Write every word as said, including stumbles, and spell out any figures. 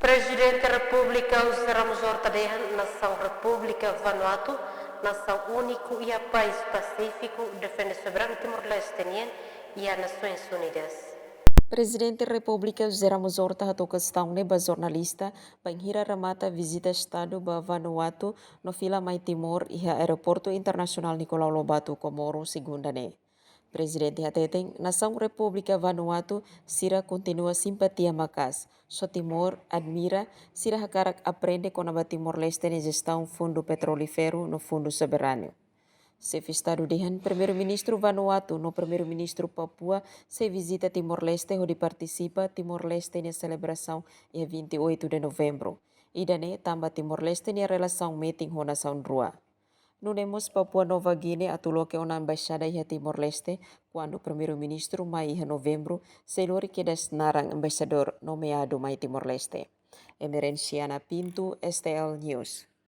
Prezidente Repúblika José Ramos Horta dehan nasaun Repúblika Vanuatu nasaun úniku iha país Pasífiku, defende soberania Timor-Leste nian iha Nasoins Unidas. Prezidente Repúblika José Ramos Horta hato'o kestaun ne'e ba jornalista bainhira remata vizita Estadu ba Vanuatu no fila mai Timor iha Aeroportu Internasionál Nicolau Lobato, Comoro, segunda ne'e. Prezidente hateten nasaun Repúblika Vanuatu sira kontinua simpatia maka'as. Só Timor admira, sira hakarak aprende kona-ba Timor-Leste nia jestaun fundu petrolíferu no fundu soberanu. Xefe Estadu dehan Primeiru-Ministru Vanuatu no Primeiru-Ministru Papua sei vizita Timor-Leste hodi partisipa Timor-Leste nia selebrasaun iha vinte e oito de Novembro. Ida-ne'e tanba Timor-Leste nia relasaun metin ho nasaun rua. Nune'e mós Papua Nova Guiné atu loke ona embaixada iha Timor-Leste, kuandu Primeiru-Ministru mai iha Novembru, sei lori kedas naran embaixadór nomeadu mai Timor-Leste. Emerenciana Pinto, S T L News.